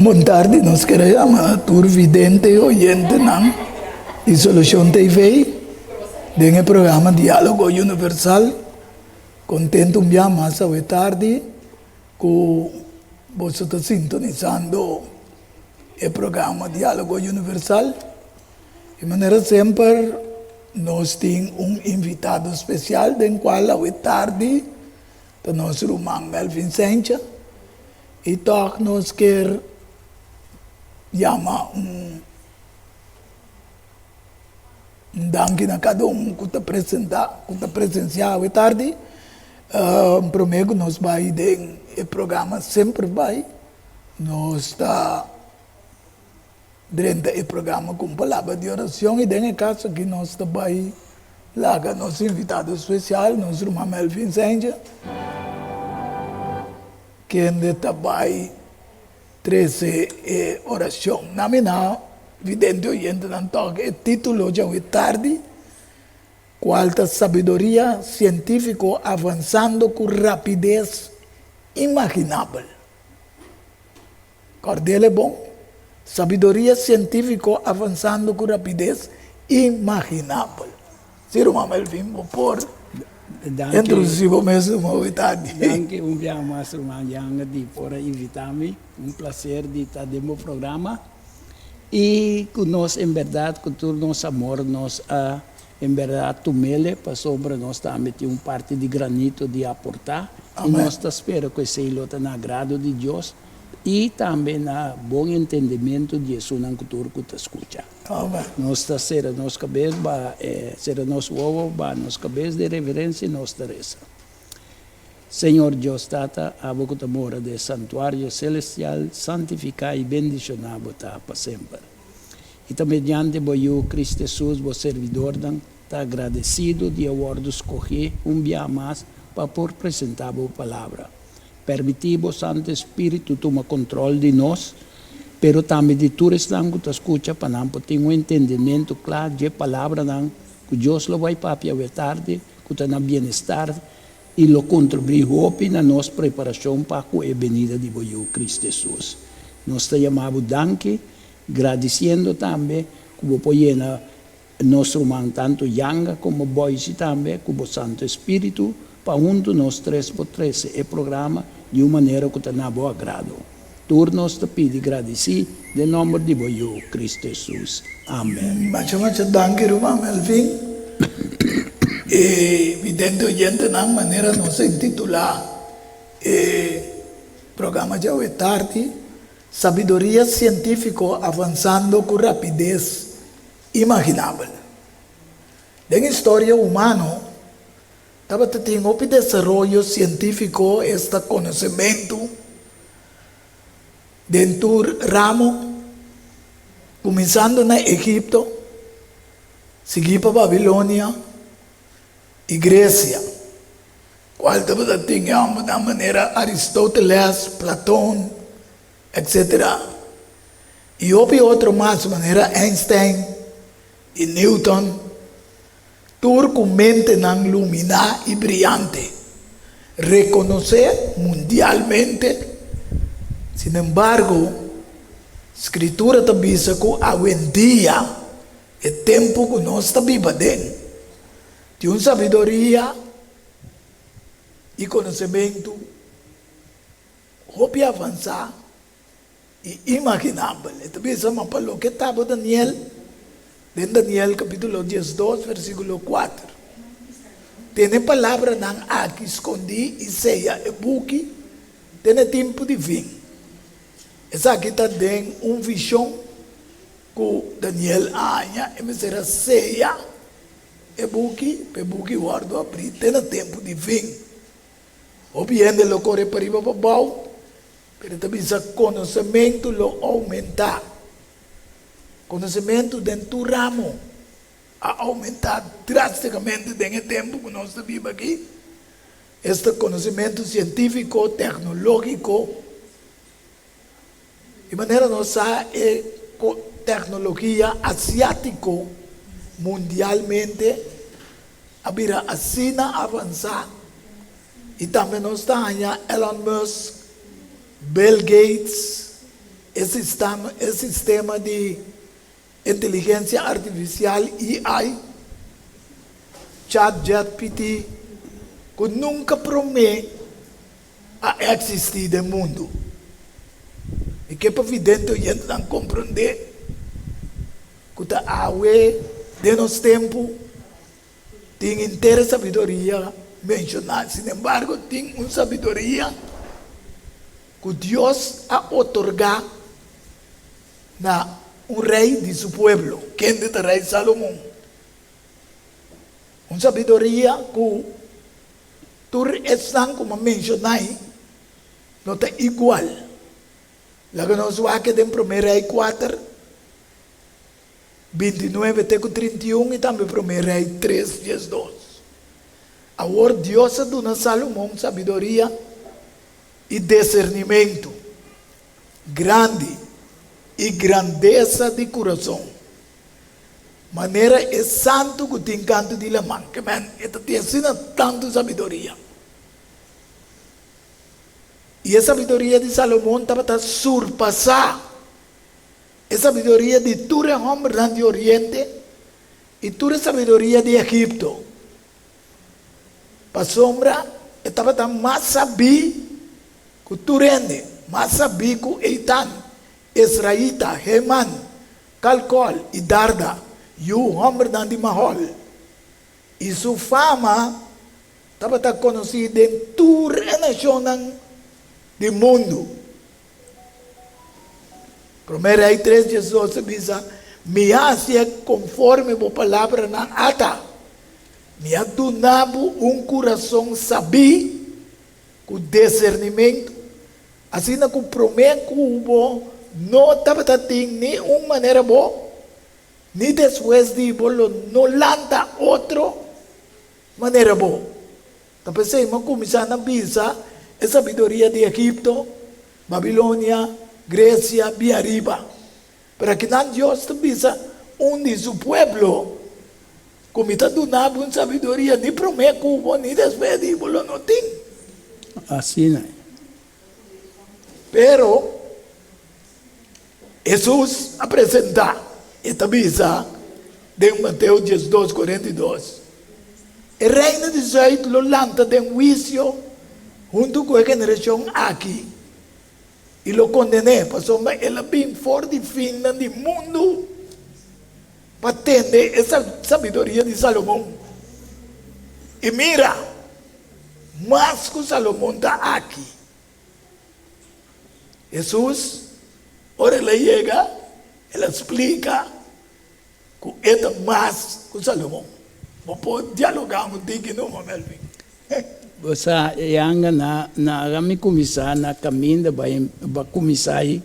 Bon tardi, nos kere yama na tur vidente y oyentenan di Solucion TV den e programa Dialogo Universal. Contento un bia mas awe tardi cu boso ta sintonisando e programa Dialogo Universal. Di manera semper nos tin un invitado special den cual awe tardi ta nos ruman Melvin Sencha y tog nos kier yama un danki na cada un cu ta presenta cu ta presencia awe tardi. Prome cu nos bay den e programa semper bay nos ta Drenta e programa ku un palabra di oracion y den e caso aki nos ta bay laga nos invitado special, nos ruman Melvin Senja, kende ta bay trece e oracion. Na mi na vidente oyentenan toca e titulo djawe tardi, cual ta Sabiduria Cientifico Avanzando cu Rapidez Imaginabel. Cordel e bon. Sabiduria cientifico avansando cu rapidez imaginabel. Si ruman Melvin, bo por introduci bo mes un hopi tardi. Danki un biaha mas ruman Janga di por a invita mi. Un placer di ta den bo programa y cu nos en berdad cu tur nos amor nos a en berdad tumele pasobra nos tambe tin un parti di granito di aporta y nos ta spera cu esey lo ta na agrado di Dios. I tambe na bon entendimentu di esunnan ku tur ku ta skucha. Nos ta sera nos kabes ba sera nos wowo ba nos kabes den reverensia i nos ta resa. Señor Dios Tata, abo ku ta mora den e santuario selestial, santifiká i bendishoná bo ta pa semper. I ta mediante bo Yu, Cristo Hesus, bo servidornan ta agradesido di a wòrdu skohé un bia mas pa por presentá bo Palabra. Permití bo Santu Spiritu tuma kontrol di nos, pero tambe di tur esnan ku ta skucha pa nan por tin un entendimentu kla dje palabranan ku Dios lo bai papia awe tardi ku ta na bienestar i lo kontribuí hopi na nos preparashon pa ku e benida di bo Yu, Kristu Hesus. Nos ta yama bo danki, gradisiendo tambe ku bo por yena Nos ruman tantu Yanga komo Boysi tambe ku bo Santu Espíritu pa huntu nos tres por trese e programa di un manera ku ta na bo agrado. Tur nos ta pidi gradisí den nòmber di bo Yu, Kristu Hesus. Amen. Masha masha danki ruman Melvin. E vidente oyentenan manera nos a intitulá e programa djawe tardi, Sabiduria sientífiko avansando ku rapides Imaginabel. Den historia humano tabata tin hopi desaroyo sientífiko, esta konosementu den tur ramo, kuminsando na Egipto, sigui pa Babilonia i Gresia, kual tabata tin e hòmbernan manera Aristóteles, Platón, etcétera. I hopi otro mas manera Einstein i Newton, tur ku mentenan luminá i briante, rekonosé mundialmente. Sinembargo, Skritura ta bisa ku awendia, e tempu ku nos ta biba den, tin un sabiduria i konosementu hopi avansá i imaginabel. E ta bisa, Ma pa loke taba Daniel, den Daniel kapítulo 12 versíkulo 4, tene palabranan aki skondí i seya e buki te na e tempu di fin. Esaki ta den un vishon ku Daniel a haña, e mester a seya e buki pa e buki wòrdu abrí te na tempu di fin. Hopi hende lo kore pariba pa bou, pero e ta bisa konosementu lo oumentá. Konosementu den tur ramo a oumentá drástikamente den e tempu ku nos ta biba aki. Esta konosementu sientífiko, teknológiko, di manera nos sa e teknologia asiátiko mundialmente a bira asina avansá i tambe nos ta haña Elon Musk, Bill Gates. E sistema, e sistema di inteligensia artifisial, AI, ChatGPT, ku nunka promé a eksistí den mundu. Mi ke pa vidente oyentenan komprondé ku ta awe den nos tempu tin henter e sabiduria menshoná. Sinembargo, tin un sabiduria ku Dios a otorgá na un rei di su pueblo, kende ta Rei Salomon. Un sabiduria ku tur esnan ku mi a menshoná ei no ta igual. Laga nos wak den Promé Rei kuater, 29 te ku 31 i tambe Promé Rei tres, 12. Awor Dios a duna Salomon sabiduria i disernimentu grandi i grandesa di kurason, manera e santu ku tin kantu di laman. Ke men e ta tin asina tantu sabiduria. I e sabiduria di Salomon tabata surpasá e sabiduria di tur e hòmbernan di Oriente i tur e sabiduria di Egipto, pasobra e tabata mas sabí ku tur hende, mas sabí ku Eitan, esraita, Heman, Kalkol i Darda, yu hòmbernan di Mahol. I su fama tabata konosí den tur e nashonnan di mundu. Promé Rei tres 12 a bisa, Mi a hasié konforme bo palabranan ata. Mi a duna bo un kurason sabí ku disernimentu, asina ku promé ku bo no tabata tin ni un manera bo, ni despues di bo lo no lanta otro manera bo. Ta p'esei mi a kuminsá na bisa e sabiduria di Egipto, Babilonia, Gresia, bia riba. Pero akinan Dios ta bisa un di su pueblo ku mi ta duna bo un sabiduria ni promé ku bo ni despues di bo lo no tin. Asina. Pero Hesus a presentá, e ta bisa den Mateo 12, 42, E reino di zùit lo lanta den huisio huntu ku e generashon aki i lo konden'é, pasobra el a bin for di finnan di mundu pa tende e sabiduria di Salomon. I mira, mas ku Salomon ta aki. Hesus, ora el a yega, el a splika ku e ta mas ku Salomon. Bo por dialogá un tiki numa, Melvin? Bo sa, yanga na na mi kuminsá na kaminda bai ba kuminsá ei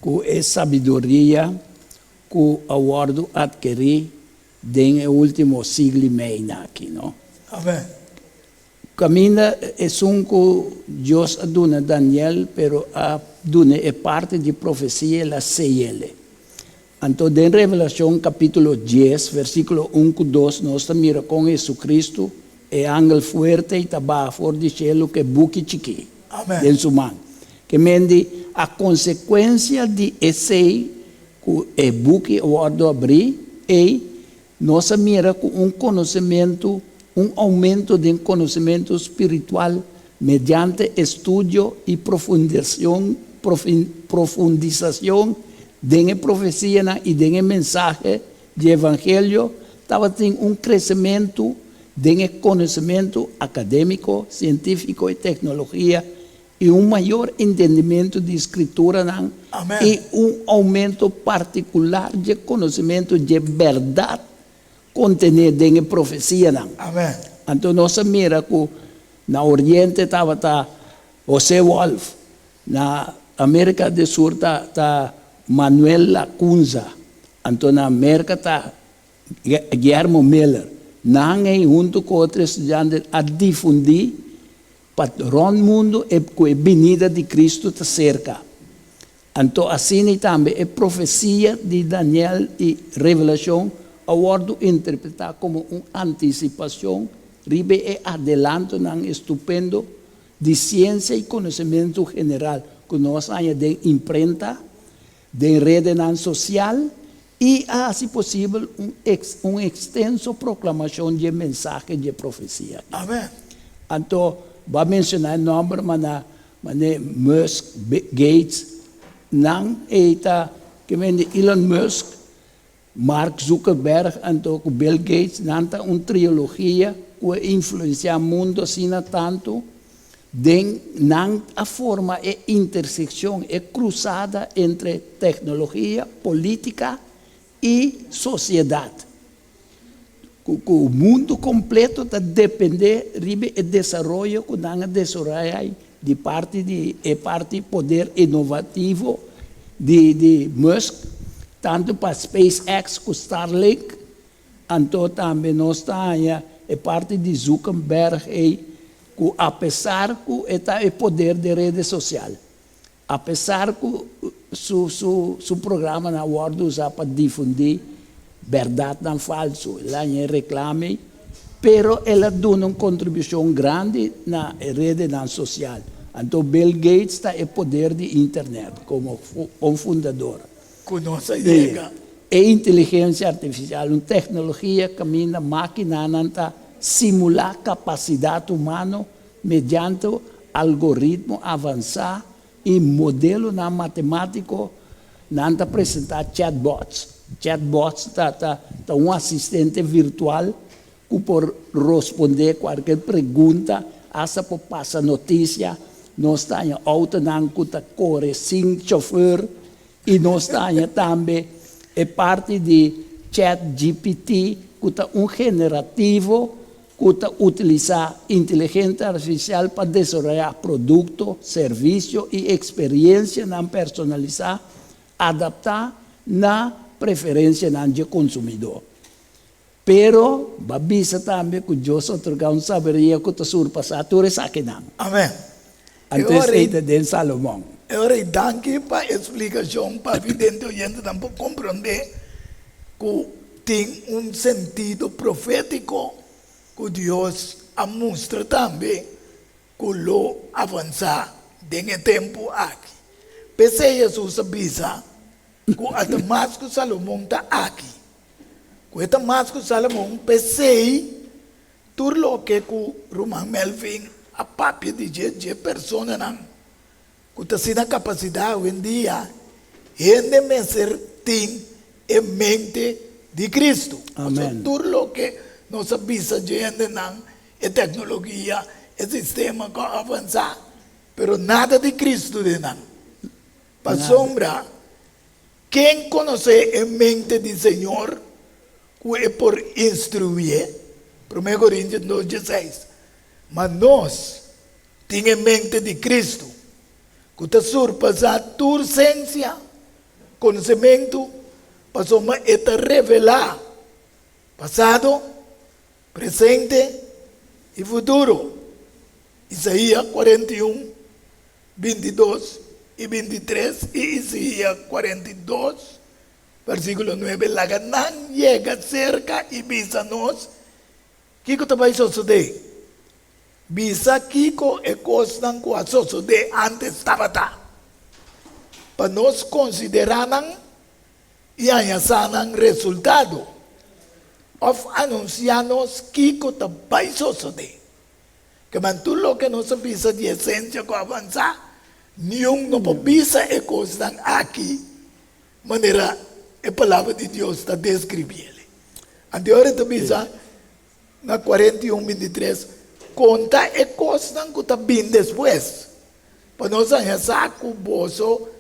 ku e sabiduria ku a wòrdu atkerí den e último siglo i mei na aki, no? Amèn. Kaminda esun ku Dios a duna Daniel, pero a duna e parti di profesia el a seyele. Anto den Revelashon kapítulo dies, versíkulo un ku dos nos ta mira kon Hesukristu, e angel fuerte i ta baha for di shelu ku e buki chikí den su man. Ke men di, a konsekuensia di esei ku e buki a wòrdu abrí ei, Nos a mira ku un konosementu, un oumento den konosementu spiritual mediante estudio i profundisacion, profundisacion den e profesianan i den e mensahe di evangelio, tabatin un kresementu den e konosementu akadémiko, sientífiko i teknologia i un mayor entendimentu di Skrituranan i un oumento partikular dje konosementu dje bèrdat kontené den e profesianan. Anto nos a mira ku na Oriente tabata José Wolff, na Amerika del Sur ta ta Manuel Lacunza, anto na Merka ta Guillermo Miller. Nan ei huntu ku otro estudiante a difundí Pa rònt mundu e ku e binida di Kristu ta serka. Anto asina tambe e profesia di Daniel i Revelashon a wòrdu interpretá komo un antisipashon riba e adelantonan estupendo di siensia i konosementu general ku nos haña den imprenta. Den redenan sosial i a hasi posibel un un ekstenso proklamashon dje mensahe dje profesia aki. Amen. Anto, bo a menshoná e nòmber maná mané Musk, Gates, nan ei ta ke men di Elon Musk, Mark Zuckerberg anto ku Bill Gates, nan ta un triologia ku a influensiá mundu asina tantu den nan a forma e intersekshon, e krusada entre teknologia, polítika i sosiedat. Ku ku mundu kompleto ta dependé riba e desaroyo ku nan a desaroyá di parti di e parti poder inovativo di di Musk, tantu pa SpaceX ku Starlink, anto tambe nos ta haña e parti di Zuckerberg ei ku apesar ku e ta e poder di rede sosial, Apesar ku su su su programanan a wòrdu usá pa difundí bèrdatnan falsu, el a haña e reklame, pero el a duna un kontribushon grandi na e redenan sosial. Anto Bill Gates ta e poder di internet komo un fundador. Ku nos a yega. E inteligensia artifisial, un teknologia kaminda mákinanan ta simulá kapasidat humano Mediante algoritmo avansá i modelonan matemátiko, nan ta presentá chatbots. Chatbots ta ta ta un asistente virtual ku por rospondé kualker pregunta, asta por pasa notisia. Nos ta haña outonan ku ta kore sin chòfer i nos ta haña tambe e parti di ChatGPT ku ta un generativo ku ta utilisá inteligente artifisial pa desaroyá produkto, servisio i eksperiensianan personalisá adaptá na preferensianan dje konsumidó. Pero, bo a bisa tambe ku Dios a otorgá un sabiduria ku ta surpasá tur esakinan. Amèn. Anto esei ta den Salomon. E ora ei danki pa e splikashon pa vidente oyentenan por komprondé ku tin un sentido profétiko ku Dios a mustra tambe ku lo avansá den e tempu aki. P'esei Hesus a bisa ku a ta mas ku Salomon ta aki. Ku e ta mas ku Salomon, p'esei tur loke ku ruman Melvin a papia di dje dje personanan ku ta asina kapasitá awendia, hende mester tin e mente di Kristu. Pasobra tur loke nos a bisa dje hendenan, e teknologia, e sistema ku a avansá, pero nada di Kristu den nan. Pasobra ken konosé e mente di Señor ku e por instruié? Promé Korintios dos dieseis. Ma nos Tin e mente di Cristo, cu ta surpasá tur cencia, conocemento, pasobra e ta revelá pasado, presente y futuro. Isaías 41, 22 y 23 y Isaías 42, versículo 9, Laga nan yega cerca y bisa nos kico ta bay sosodé. Bisa kiko e kosnan ku a sosodé ántes tabata, pa nos konsiderá nan i haña sa nan resultado, òf anunsiá nos kiko ta bai sosodé. Keman tur loke nos a bisa di e siensia ku a avansá, niun no por bisa e kosnan aki manera e Palabra di Dios ta deskribié. Anto e ora e ta bisa. Na 41, 23, Konta e kosnan ku ta bin despues, pa nos haña sa ku boso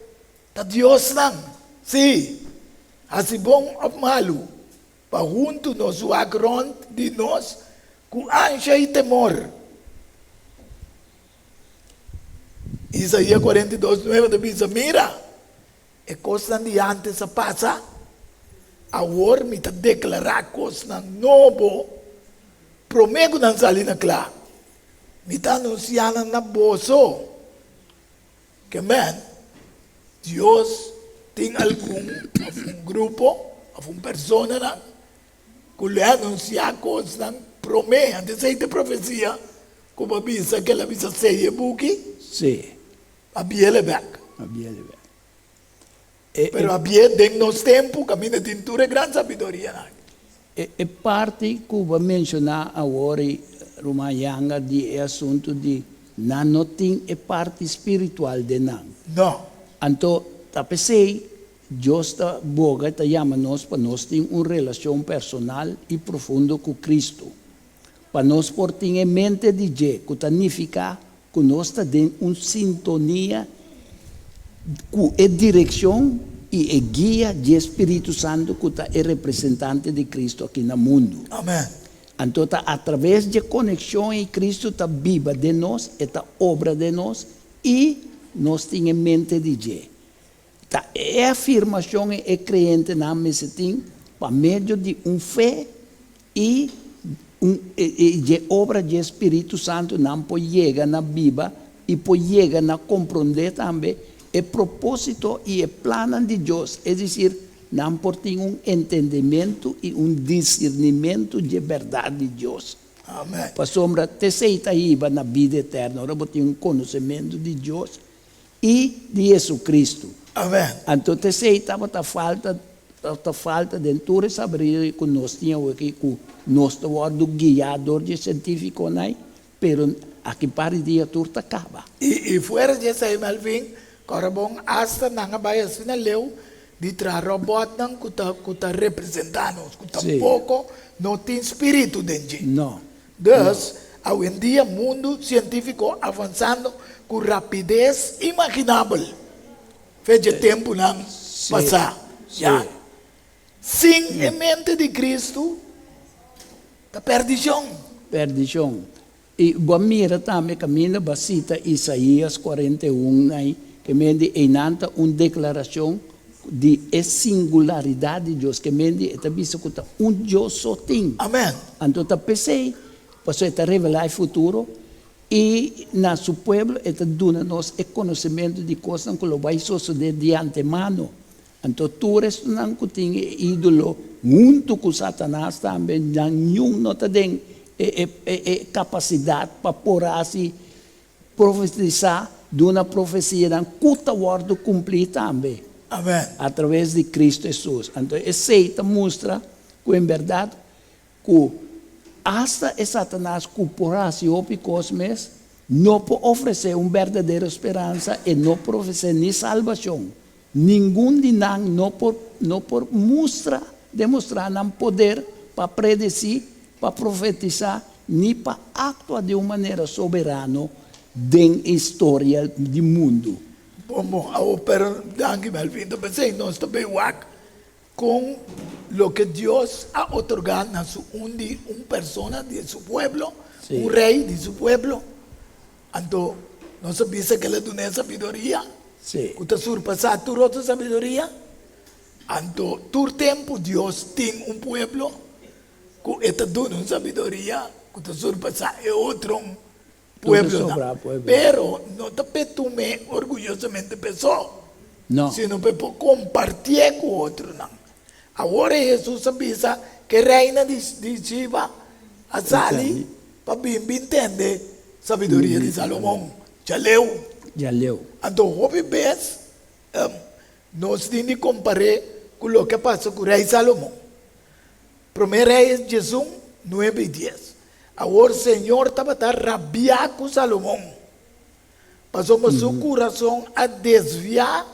ta diosnan. Sí, hasi bon òf malu, pa huntu nos wak rònt di nos ku ansha i temor. Isaías 42, 9 ta bisa, Mira! E kosnan di ántes a pasa, awor mi ta deklará kosnan nobo, promé ku nan sali na kla, mi ta anunsiá nan na boso. Ke men, Dios tin algun òf un grupo òf un personanan ku lo e anunsiá kosnan promé. Anto esei ta e profesia ku bo a bisa ku el a bisa sei e buki? Sí. A biele bek. A biele bek. Pero abié den nos tempu kaminda tin tur e gran sabidorianan aki. E parti ku bo a menshoná awor, Ruman Yanga, di e asuntu di nan no tin e parti spiritual den nan. No. Anto ta p'esei Dios ta boga i ta yama nos pa nos tin un relashon personal i profundo ku Kristu. Pa nos por tin e mente di dje, ku ta nifiká ku nos ta den un sintonia ku e direkshon i e guia dje Spiritu Santu ku ta e representante di Kristu aki na mundu. Amen. Anto ta atraves dje konekshon ei Kristu ta biba den nos, e ta obra den nos i nos tin e mente di dje. Ta e afirmashon ei e kreyentenan mester tin pa medio di un fe i un i dje obra dje Spiritu Santu nan por yega na biba i por yega na komprondé tambe e propósito i e plannan di Dios, es desir, nan por tin un entendimentu i un disirnimentu dje bèrdat di Dios. Amen. Pasobra t'esei ta hiba na bida eterno, ora bo tin un konosementu di Dios i di JesuCristo. Amen. Anto t'esei tabata falta, ta falta den tur e sabiduria ku nos tin awoki, ku nos ta wòrdu guiá dor di e sientífikonan ei, pero aki par di dia tur ta kaba. I fuera di esei, Melvin, kòrda bon, asta nan a bai asina leu di traha robòtnan ku ta ku ta representá nos, ku tampoko no tin spiritu den dje. No. Dus, awendia mundu sientífiko avansando ku rapides imaginabel fe dje tempunan pasá. Ya, sin e mente di Kristu ta perdishon. Perdishon. I bo a mira tambe kaminda bo a sita Isaías 41 ei, ke men di einan ta un deklarashon di e singularidat di Dios, ke men di e ta bisa ku ta un Dios so tin. Amen. Anto ta p'esei, pasobra e ta revelá e futuro i na su pueblo e ta duna nos e konosementu di kosnan ku lo bai sosodé di antemano. Anto tur esnan ku tin e ídolo huntu ku Satanas tambe, nan niun no ta den e e kapasidat pa por hasi profetisá, duna profesianan ku ta wòrdu kumplí tambe. Amen. Atraves di Kristu Hesus. Anto esei ta mustra ku en bèrdat ku asta e Satanas ku por hasi hopi kos mes, no por ofresé un berdadero speransa, e no por ofresé ni salbashon. Ningun di nan no por no por mustra, demostrá nan poder pa predesí, pa profetisá, ni pa aktua di un manera soberano den e historia di mundu. Bon bon, awor pero danki Melvin, ta pensei nos ta bay wak con loke Dios a otorga na su un di un persona di su pueblo, un rey di su pueblo, anto nos a bisa ke el a duna e sabiduria ku ta surpasá tur otro sabiduria, anto tur tempu Dios tin un pueblo ku e ta duna un sabiduria ku ta surpasá e otro pueblonan. Pero no ta p'e tum'é orguyosamente p'e so, sino p'e por kompartié ku otronan. Awor Hesus a bisa ku e reina di Sheba a sali pa bin bin tende sabiduria di Salomon djaleu. Anto hopi bes nos tin di kompar'é ku loke a pasa ku rei Salomon. Promé Reyes diesun, nuebe i dies. Awor Señor tabata rabiá ku Salomon, pasobra su kurason a desviá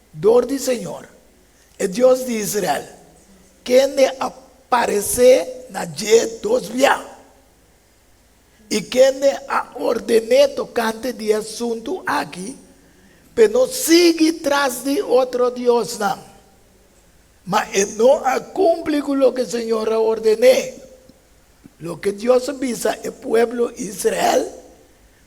dor di Señor, e Dios di Israel, kende a paresé na dje dos bia, i kende a orden'é tokante di e asuntu aki p'e no sigui tras di otro diosnan. Ma e no a kumpli ku loke Señor a orden'é. Loke Dios a bisa e pueblo Israel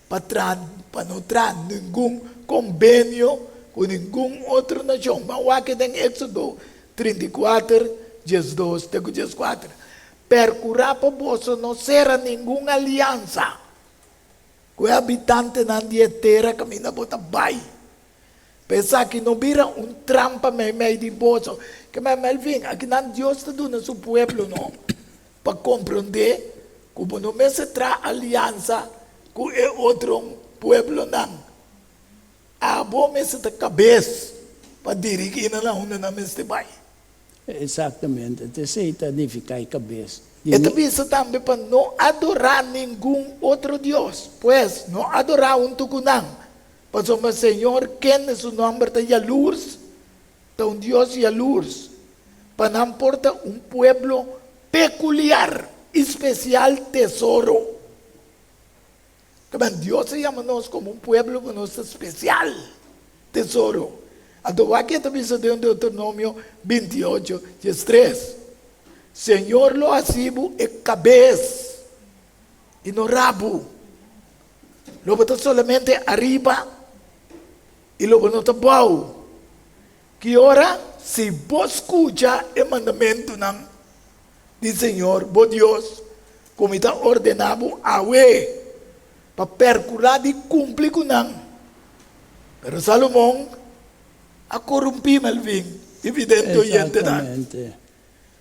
pa traha, pa no traha ningun kombenio ku ningun otro nashon. Ban wak den Éksodo 34, 12 te ku 14. Perkurá pa boso no sera ningun aliansa ku e habitantenan di e tera kaminda bo ta bai. Pa esaki no bira un trampa meimei di boso. Ke men Melvin, akinan Dios ta duna su pueblo no pa komprondé ku bo no mester traha aliansa ku e otro pueblonan. Abo mester ta kabes. pa dirigí nan na unda nan mester bai. Exactamente, ta esei ta nifiká e kabes. E ta bisa tambe pa no adorá ningun otro dios, pues, no adorá huntu ku nan, pasobra Señor, kende su nòmber ta yalurs, ta un Dios yalurs, pa nan por ta un pueblo pekuliar i spesial tesoro. Taben Dios a yama nos komo un pueblo ku nos ta spesial, tesoro. Anto wak e ta bisa den Deuteronomio 28, 13, Señor lo hasi bo e kabes i no rabu. Lo bo ta solamente ariba i lo bo no ta bou. Ki ora? Si bo skucha e mandamentunan di Señor bo Dios, ku mi ta ordená bo awe, pa perkurá di kumpli ku nan. Pero Salomon a korumpí Melvin i vidente oyentenan.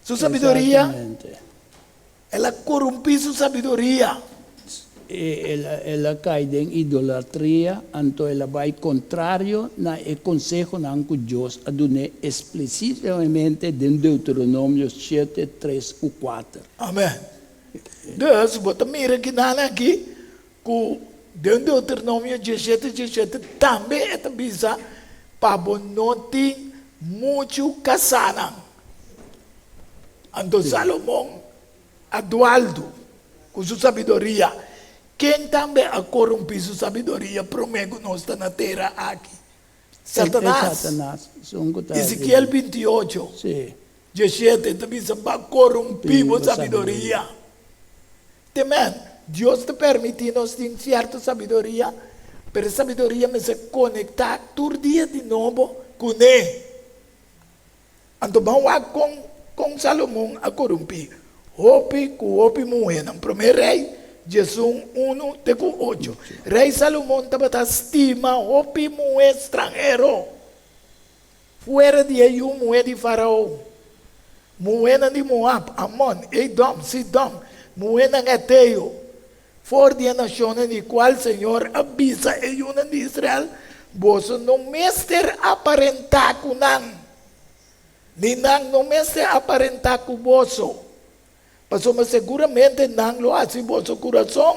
Su sabiduria. El a korumpí su sabiduria. El a kai den idolatria, anto el a bai kontrario na e konsehonan ku Dios a dun'é esplisitamente den Deuteronomio shete, tres ku kuater. Amèn. Dus, bo ta mira kinan aki ku den Deuteronomio diesshete, diesshete tambe e ta bisa pa bo no tin muchu kasánan. Anto Salomon a dualdu ku su sabiduria. Ken tambe a korumpí su sabiduria promé ku nos ta na tera aki? Satanas. Ezekiel 28, 17 ta bisa, Bo a korumpí bo sabiduria. Temen, Dios ta permití nos tin sierto sabiduria, pero e sabiduria mester konektá tur dia di nobo kuné. Anto ban wak kon kon Salomon a korumpí hopi ku hopi muhénan. Promé Rei 11, unu te ku ocho. Rei Salomon tabata stima hopi muhé stranhero, fuera di e yu muhé di Farao, muhénan di Moab, Amon, Edom, Sidon, muhénan heteo, For di e nashonnan di kual Señor a bisa e yunan di Israel, Boso no mester aparentá ku nan, ni nan no mester aparentá ku boso, pasobra seguramente nan lo hasi boso kurason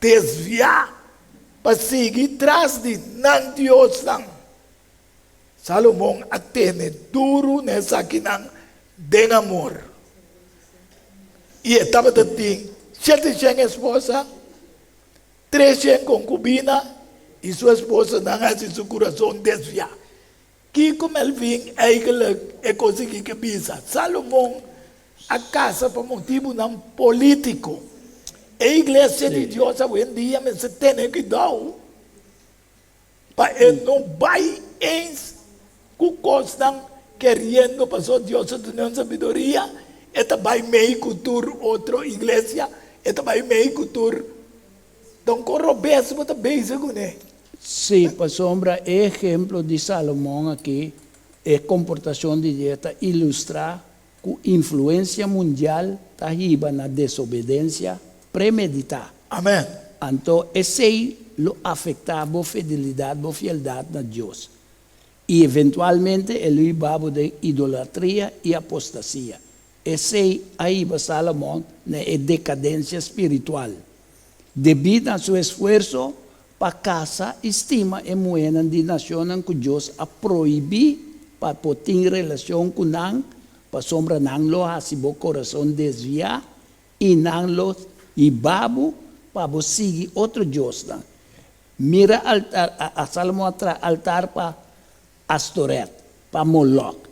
desviá pa sigui tras di nan diosnan. Salomon a tene duru na esakinan den amor. I e tabata tin sheteshen esposa, treshen konkubina, i su esposanan a hasi su kurason desviá. Kiko Melvin eigentlik e konsiguí ke bisa? Salomon a kasa pa motibunan polítiko. E iglesia di Dios awendia mester tene kuidou. Pa e no bai eens ku kosnan keriendo pasobra Dios a duna un sabiduria, e ta bai mei ku tur otro iglesia, e ta bai mei ku tur. Don kon robes bo ta bezig kuné? Sí, pasobra e ehemplo di Salomon aki, e komportashon di dje ta ilustrá ku influensia mundial ta hiba na desobedensia premeditá. Amen. Anto esei lo afektá bo fidelidat, bo fieldat na Dios, i eventualmente e lo hiba bo den idolatria i apostasia. Esei a hiba Salomon na e dekadensia spiritual. Debí na su esfuerso pa kasa i stima e muhénan di nashonnan ku Dios a prohibí pa por tin relashon ku nan, pasobra nan lo hasi bo kurason desviá i nan lo hiba bo pa bo sigui otro diosnan. Mira altar, a Salomon a traha altar pa Astoret, pa Molok,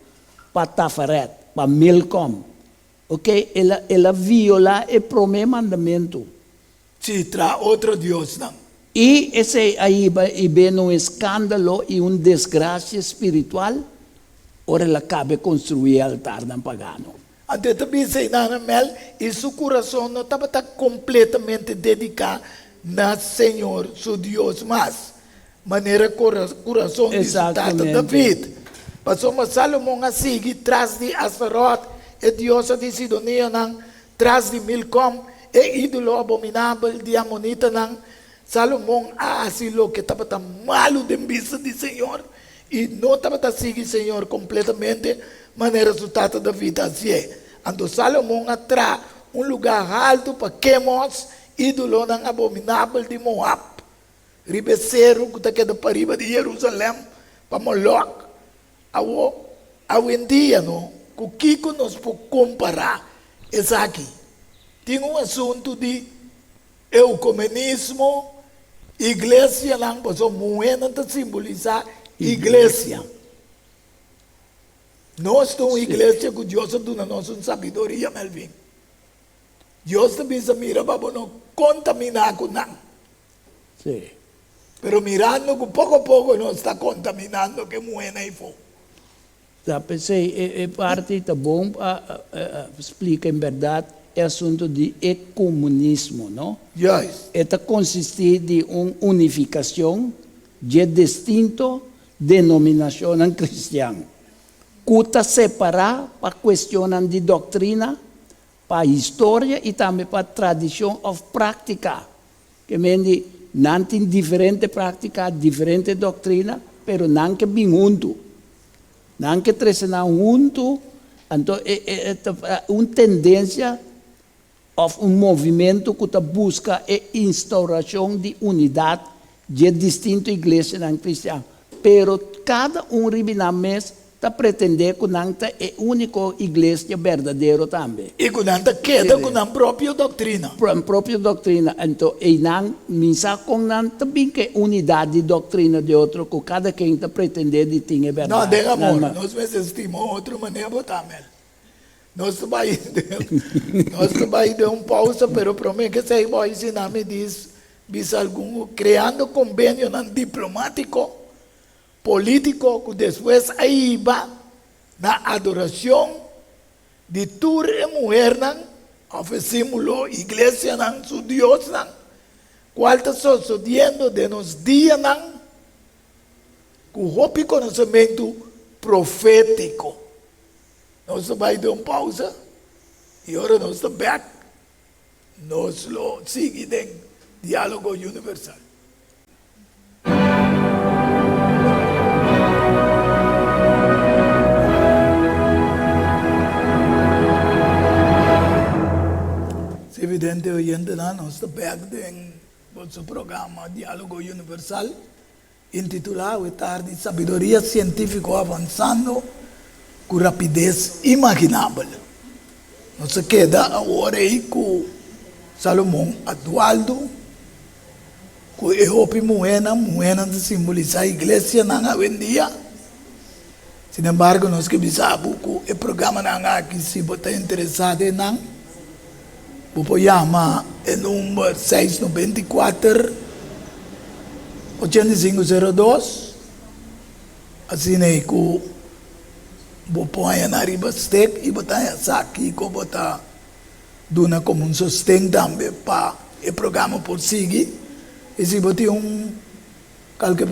pa Tafaret, pa Milkom. Ok, el a, el a violá e promé mandamentu. Sí, traha otro diosnan. I esei a hiba i bini un eskándalo i un desgrasia spiritual ora el a kabe konstruí e altarnan pagano. Anto e ta bisa i nan Mel, i su kurason no tabata kompletamente dediká na señor su Dios mas, manera kurason di su tata David. Pasobra Salomon a sigui tras di Astarot, e diosa di sidonionan, tras di Milkom, e ídolo abominabel di amonitanan. Salomon a hasi loke tabata malu den bista di señor. I no tabata sigui señor kompletamente manera su tata David a hasié. Anto Salomon a traha un lugá haltu pa Kemos, ídolonan abominabel di Moab, riba e seru ku ta keda pariba di Jerusalèm, pa Molòk. Awor, awendia no, ku kiko nos por kompará esaki? Tin un asuntu di eukumenismo, iglesianan, pasobra muhénan ta simbolisá iglesia. Nos ta un iglesia ku Dios a duna nos un sabiduria, Melvin. Dios ta bisa, Mira pa bo no kontaminá ku nan. Sí. Pero mirando ku poko poko nos ta kontaminando ku e muhénan ei fo. Ta p'esei e parti ta bon pa splika en bèrdat e asuntu di e komunismo, no? Juist. E ta konsistí di un unifikashon dje distinto denominashonnan kristian, ku ta separá pa kuestionnan di doktrina, pa historia i tambe pa tradishon òf práktika. Ke men di, nan tin diferente práktika, diferente doktrina, pero nan ke bin huntu. Nan ke trese nan huntu, anto e e ta un tendensia òf un movimentu ku ta buska e instaurashon di unidat dje distinto iglesianan kristian. Pero kada un riba nan mes ta pretendé ku nan ta e úniko iglesia berdadero tambe. I ku nan ta keda ku nan propio doktrina. Nan propio doktrina. Anto einan mi sa kon nan ta bin ku e unidat di doktrina di otro ku kada ken ta pretendé di tin e bèrdat. No, den amor, nos mester stima otro manera bo ta, Mel. Nos ta bai nos ta bai den un pausa, pero promé ke esei bo a hisi nan mi dis bisa algun kreando kombenionan diplomátiko. Polítiko ku despues a hiba na adorashon di tur e muhernan òf e símbolo iglesianan su diosnan, kual ta sosodiendo den nos dianan ku hopi konosementu profétiko. Nos ta bai den un pausa i ora nos ta bèk nos lo sigui den Diálogo Universal. Televidente oyentenan, nos ta bek den boso programa Dialogo Universal, intitulá awe tardi Sabiduria Sientífiko Avansando ku Rapides Imaginabel. Nos a keda awor ei ku Salomon a dualdu Ku e hopi muhénan, muhénan ta simbolisá iglesianan awendia. Sinembargo, nos ke bisa bo ku e programanan aki, si bo ta interesá den nan, bo por yama e number seis 94 85 02, asina ei ku bo por haña nan riba stek i bo ta haña sa kiko bo ta Duna komo un sosten tambe pa e programa por sigui i si bo tin un kalke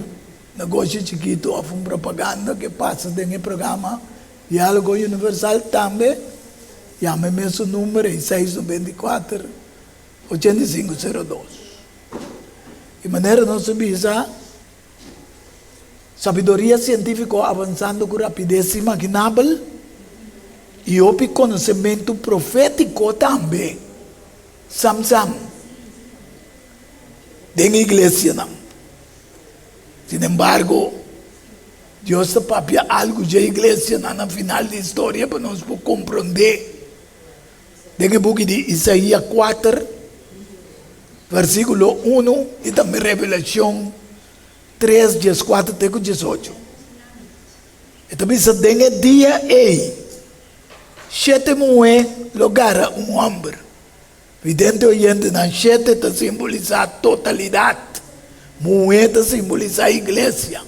negoshi chikitu òf un propaganda ke pasa den e programa Diálogo Universal tambe yama e mesun number ei seis 94 85 02. I manera nos a bisa Sabiduria sientífiko avansando ku rapides imaginabel i hopi konosementu profétiko tambe sam-sam den iglesianan. Sinembargo, Dios ta papia algu dje iglesianan na final di historia pa nos por komprondé. Den e buki di Isaías kuater, versíkulo unu i tambe Revelashon 3, 14 te ku 18. E ta bisa, Den e dia ei, shete muhé lo gara un hòmber. Vidente oyentenan, shete ta simbolisá totalidat. Muhé ta simbolisá iglesia.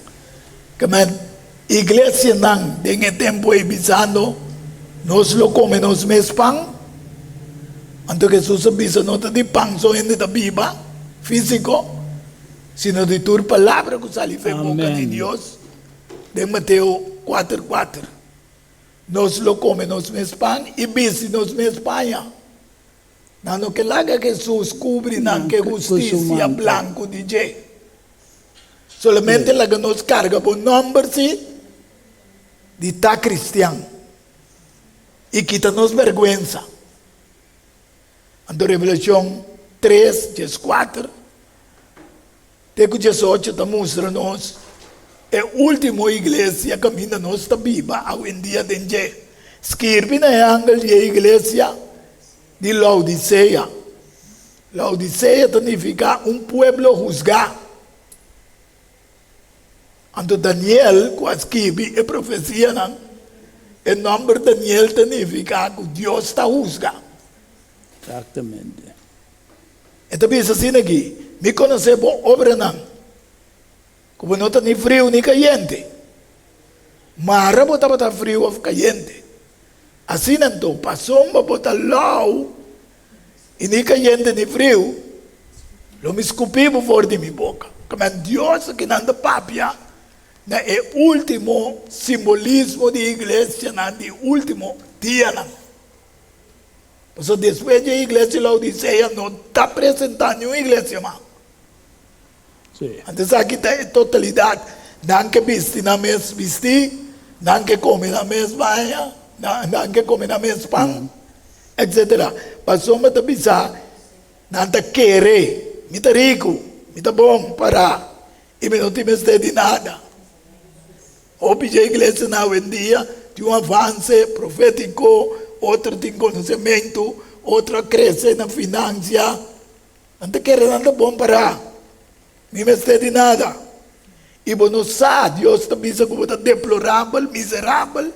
Ke men, iglesianan den e tempu ei bisando, Nos lo kome nos mes pan. Anto Hesus a bisa, No ta di pan so hende ta biba, físiko. Sino di tur palabra ku sali for e boka di Dios, den Mateo kuater kuater. Nos lo kome nos mes pan i bisti nos mes paña. Nan no ke laga Hesus kubri nan ku e hustisia blanku di dje. Solamente laga nos karga bo nòmber sí di ta kristian i kita nos bèrgwensa. Anto Revelashon 3, 14 te ku 18 ta mustra nos e último iglesia kaminda nos ta biba awendia den dje. Skirbi na e angel di e iglesia di Laodisea. Laodisea ta nifiká un pueblo husgá. Anto Daniel ku a skibi e profesianan, e nòmber Daniel ta nifiká ku Dios ta husga. Eksaktamente. E ta bisa asina aki, Mi konosé bo obranan, ku bo no ta ni friu ni kayente. Mara bo tabata friu òf kayente. Asina anto, pasobra bo ta lou i ni kayente ni friu, lo mi skupi bo for di mi boka. Kamen Dios aki nan ta papia na e último simbolismo di iglesianan di último dianan. Pasobra despues di e iglesia di Laodisea no ta presentá niun iglesia mas. Anto esaki ta e totalidat. Nan ke bisti nan mes bistí, nan ke kome nan mes baña, nan ke kome nan mes pan, etsetera. Pasobra ta bisa, nan ta kere, Mi ta riku, mi ta bon pará i mi no tin mester di nada. Hopi dje iglesianan awendia tin un avanse profétiko, otro tin konosementu, otro a krese na finansia. Nan ta kere nan ta bon pará. Mi mester di nada. I bo no sa, Dios ta bisa ku bo ta deplorabel, miserabel,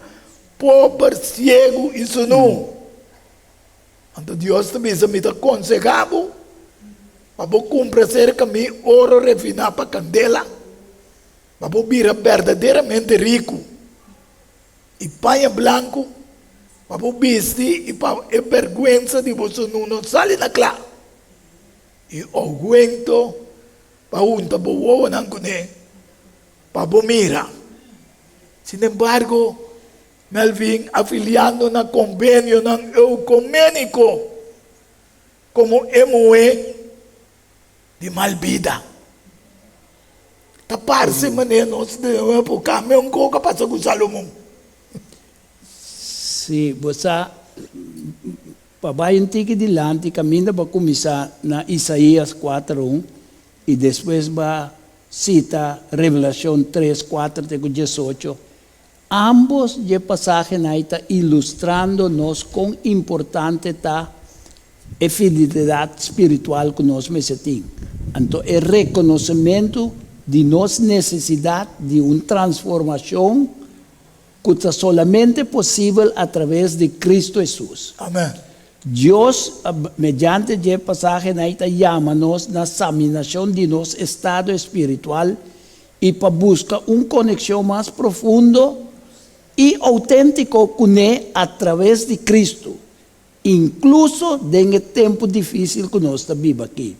pober, siegu i sunú. Anto Dios ta bisa, Mi ta konsehá bo pa bo kumpra serka mi oro refiná pa kandela, pa bo bira berdaderamente riku. I paña blanku pa bo bisti i pa e bèrgwensa di bo sunú no sali na kla. I oguento pa hunta bo wowonan kuné pa bo mira. Sinembargo, Melvin afiliando na konbenionan eukoméniko komo e muhé di mal bida. Ta parse manera nos den un epoca meun koe a pasa ku Salomon. Si, bo sa, pa bai un tiki dilanti kaminda bo a kuminsá na Isaías kuater un i despues bo a sita Revelashon tres, kuater te ku diesocho, ambos dje pasahenan ei ta ilustrando nos kon importante ta e fidelidat spiritual ku nos mester tin. Anto e rekonosementu di nos nesesidat di un transformashon ku ta solamente posibel atraves di Kristu Hesus. Amen. Dios, mediante dje pasahenan ei ta yama nos na saminashon di nos estado espiritual i pa buska un konekshon mas profundo i outéntiko kuné atraves di Kristu. Inkluso den e tempu difísil ku nos ta biba aki.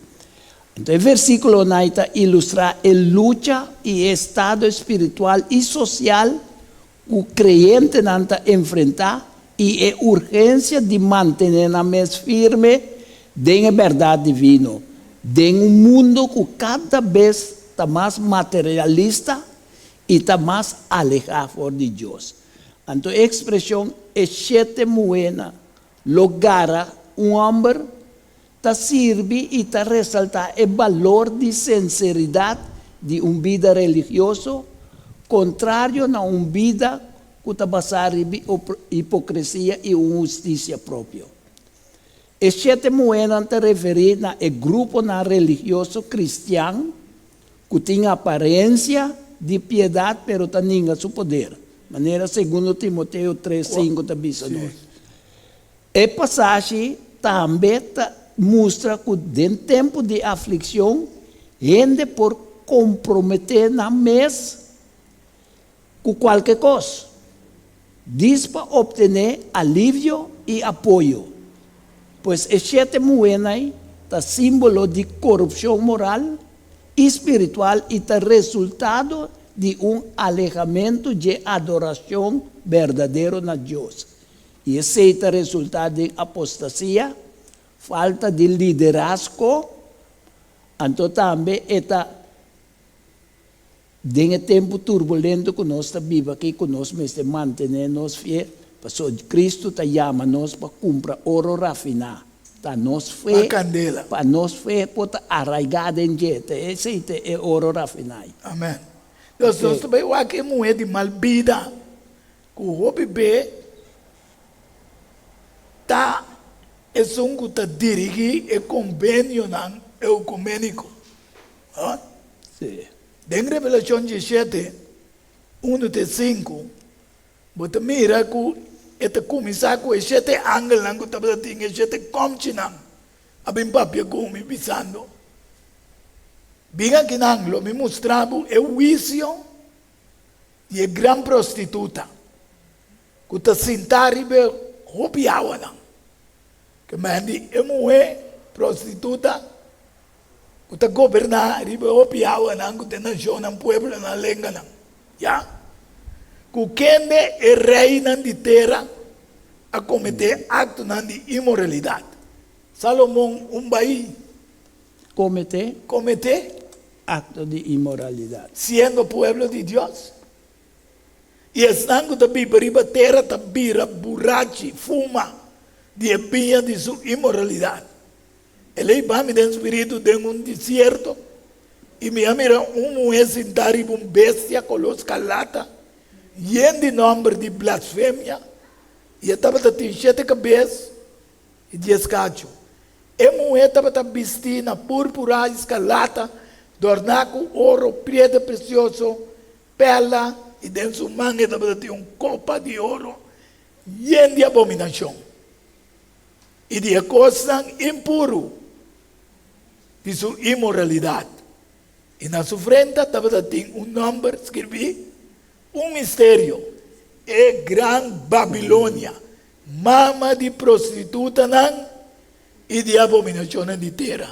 Anto e versíkulonan ei ta ilustrá e lucha i e estado espiritual i sosial ku kreyentenan ta enfrentá i e urgensia di mantené nan mes firme den e bèrdat divino den un mundu ku kada bes ta mas materialista i ta mas alehá for di Dios. Anto e ekspreshon e shete muhénan lo gara un hòmber ta sirbi i ta resaltá e balor di senseridat di un bida religioso, kontrario na un bida ku ta basá riba hipokresia i un hustisia propio. E shete muhénan ta referí na e gruponan religioso kristian ku tin aparensia di piedat pero ta ninga su poder, manera Segundo Timoteo tres sinku ta bisa nos. E pasashi tambe ta mustra ku den tempu di aflikshon hende por komprometé nan mes ku kualke kos, dis pa optené alivio i apoyo. Pues e shete muhénan ta símbolo di korupshon moral i spiritual i ta resultado di un alehamentu dje adorashon berdadero na Dios. I esei ta resultá den apostasia, falta di liderazgo, anto tambe e ta. Den e tempu turbulento ku nos ta biba aki ku nos mester mantené nos fe, pasobra Kristu ta yama nos pa kumpra oro rafiná. Ta nos Pa fe, kandela. pa nos fe por ta araigá den dje. Ta esei ta e oro rafiná. Amèn. Nos nos ta bai wak e muhé di mal bida ku hopi be ta esun ku ta dirigí e kombenionan eukuméniko. Sí. Den Revelashon 17, unu te sinku, bo ta mira ku e ta kuminsá ku e shete angelnan ku tabata tin e shete kòmchinan a bin papia ku mi, bisando, Bin akinan, lo mi mustra bo e huisio di e gran prostituta ku ta sintá riba e hopi awanan. Ke men di e muhé prostituta ku ta goberná riba e hopi awanan ku ta e nashonnan, pueblonan, lenganan. Ya. Ku kende e reinan di tera a kometé aktonan di inmoralidat. Salomon un bai. Kometé. Kometé. Akto di inmoralidat. Siendo pueblo di Dios. I esnan ku ta biba riba tera ta bira burachi, fuma, di e biña di su inmoralidat. El a hiba mi den spiritu den un desierto, i mi a mira un muhé sintá riba un bestia koló skarlata, yen di nòmber di blasfemia, i e tabata tin shete kabes i dies kachu. E muhé tabata bistí na púrpura i skarlata, dòrná ku oro, piedra presioso, pèrla, i den su man e tabata tin un kopa di oro yen di abominashon i di e kosnan impuru di su inmoralidat. I na su frenta tabata tin un nòmber skirbí, un misterio, E Gran Babilonia, mama di prostitutanan i di abominashonnan di tera.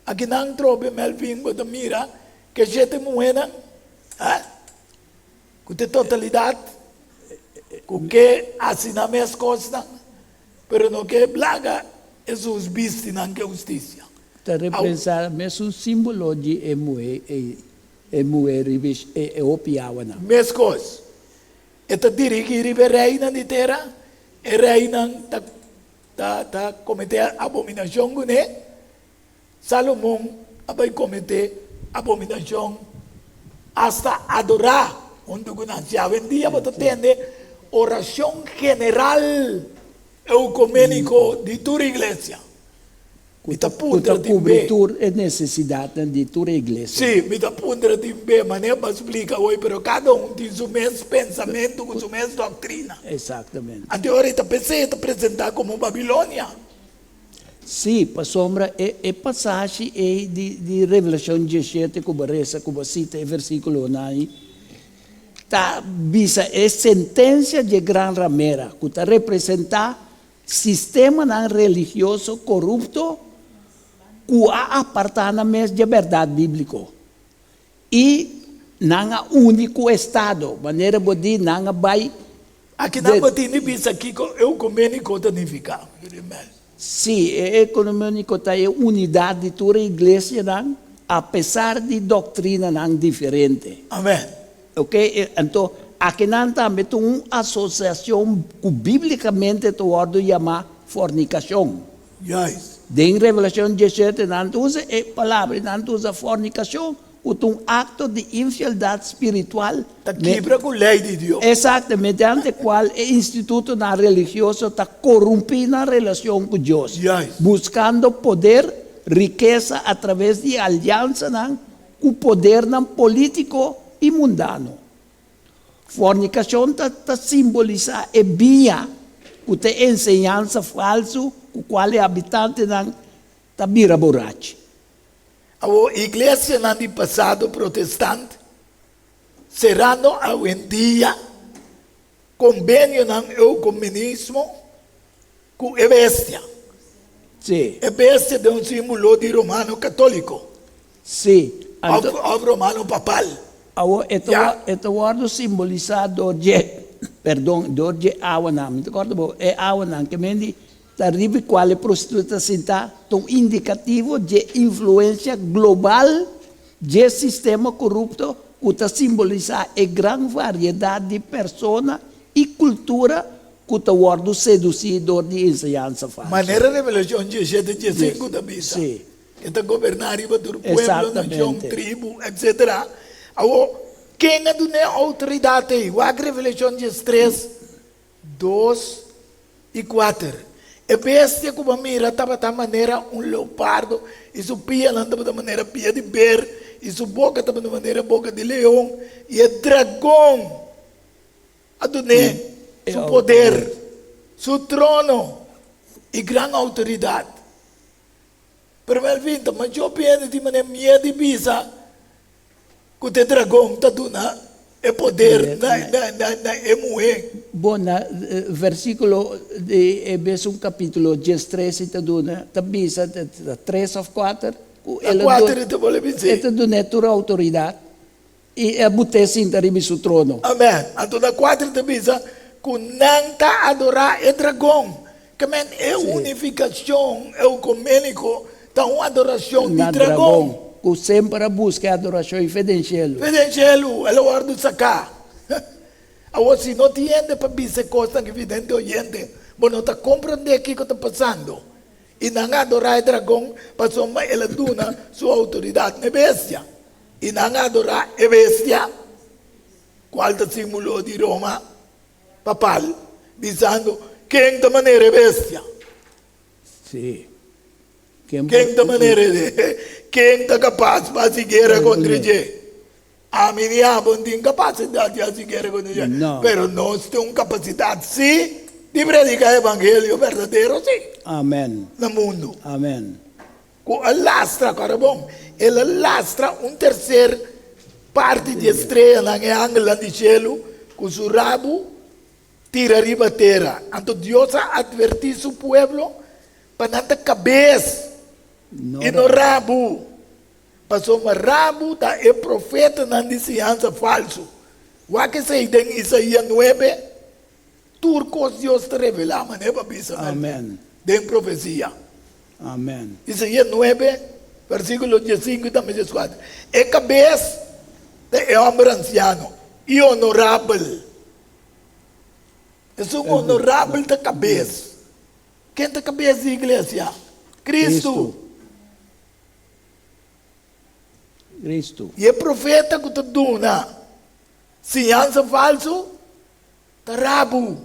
Akinan trobe Melvin bo ta mira ke shete muhénan, ha? Ku ta e totalidat ku ke hasi nan mes kosnan, pero no ke blaga Hesus bisti nan ke hustisia. Ta representá mesun símbolo di e muhé ei, e muhé riba e hopi awanan. Meskos, e ta dirigí riba e reinan di tera, e reinan ta Ta ta kometé abominashon kuné? Salomon a bai kometé abominashon asta adorá huntu ku nan. Si awendia bo ta tende orashon general eukuméniko di tur iglesia, mi ta Ku ta puntra tin kubri be. tur e nesesidatnan di tur e iglesia. Sí, mi ta puntra tin be, manera bo a splika hoy, pero kada un tin su mes pensamentu ku su mes doktrina. Exactamente. Anto ora e ta p'esei e ta presentá komo Babilonia. Sí, pasobra e e pasashi ei di di Revelashon 17 ku bo resa, ku bo sita e versíkulonan ei, ta bisa e sentensia dje gran ramera ku ta representá sistemanan religioso korupto ku a apartá nan mes dje bèrdat bíbliko. I nan a uni ku estado, manera bo di nan a bai Aki nan de. bo tin di bisa kiko eukuméniko ta nifiká, Jurimel. Sí, e ekuméniko ta e unidat di tur e iglesianan apesar di doktrinanan diferente. Amèn. Ok, anto akinan tambe ta un asosiashon ku bíblikamente ta wòrdu yamá fornikashon. Juist. Den Revelashon 17 nan ta usa e palabra, nan ta usa fornikashon ku ta un akto di infieldat spiritual. Ta kibra ku lei di Dios. Eksakto, mediante kual e institutonan religioso ta korumpí nan relashon ku Dios, Juist. buskando poder, rikesa atraves di aliansanan ku podernan polítiko i mundano. Fornikashon ta ta simbolisá e biña ku ta e enseñansa falsu ku kual e habitantenan ta bira borachi. Awor, iglesianan di pasado protestant serando awendia kombenionan eukumenismo ku e bestia. Sí. E bestia ta un símbolo di romano katóliko. Sí. Òf òf romano papal. Awor e ta Ya. e ta wòrdu simbolisá dor dje, perdon, dor dje awanan. Mi ta kòrda bo, e awanan ke men di ta riba kual e prostituta ta sintá ta un indikativo dje influensia global dje sistema korupto. ku ta simbolisá e gran variedat di persona i kultura ku ta wòrdu sedusí dor di enseñansa falsu. Manera Revelashon diesshete diesinku ta bisa, E ta goberná riba tur pueblo, nashon, tribu, etsetera. Awor, ken a dun'é outoridat ei? Wak Revelashon diestres, dos i kuater. E bestia ku bo a mira tabata manera un leopardo, i su pianan tabata manera pia di ber, i su boka tabata manera boka di leon, i e dragon a dun'é su poder, su trono i gran outoridat. Pero Melvin ta masha hende tin manera miedu di bisa ku ta e dragon ta duna e poder na e muhé. Bon, na versíkulo di e mesun kapítulo diestres i ta duna, ta bisa, ta tres òf kuater, ku el a duna, e ta dun'é tur outoridat i a but'é sinta riba su trono. Amèn. Anto na kuater ta bisa ku nan ta adorá e dragon. Ke men e unifikashon eukuméniko ta un adorashon di Na dragon. dragon, ku semper a buska e adorashon i fe den shelu. Fe den shelu, el a wòrdu saká. Awor si no tin hende pa bisa e kosnan ki vidente oyente, bo no ta komprondé kiko ta pasando. I nan a adorá e dragon pasobra el a duna su outoridat na e bestia. I nan a adorá e bestia, kual ta símbolo di Roma papal, bisando, Ken ta manera e bestia? Sí. Ken ta manera e Ken ta kapas pa hasi guera kontra dje? Ami ni abo no tin kapasidat di hasi guera kontra dje, pero nos tin un kapasidat sí di prediká e evangelio berdadero sí Amen. na mundu. Amen. Ku a lastra, kòrda bon, el a lastra un terser parti di e streanan, e angelnan di shelu, ku su rabu tira riba tera. Anto Dios a atvertí su pueblo pa nan ta kabes i no rabu, pasobra rabu ta e profetanan di siñansa falsu. Wak esei den Isaías nuebe, Tur kos Dios ta revelá manera pa bisa Amen. Den profesia. Amen. Isaías nuebe, versíkulo diesinku i tambe dieskuater. E kabes ta e hòmber ansiano i onorabel. Esun onorabel ta kabes. Ken ta kabes di iglesia? Kristu. Kristu. I e profeta ku ta duna siñansa falsu Ta rabu.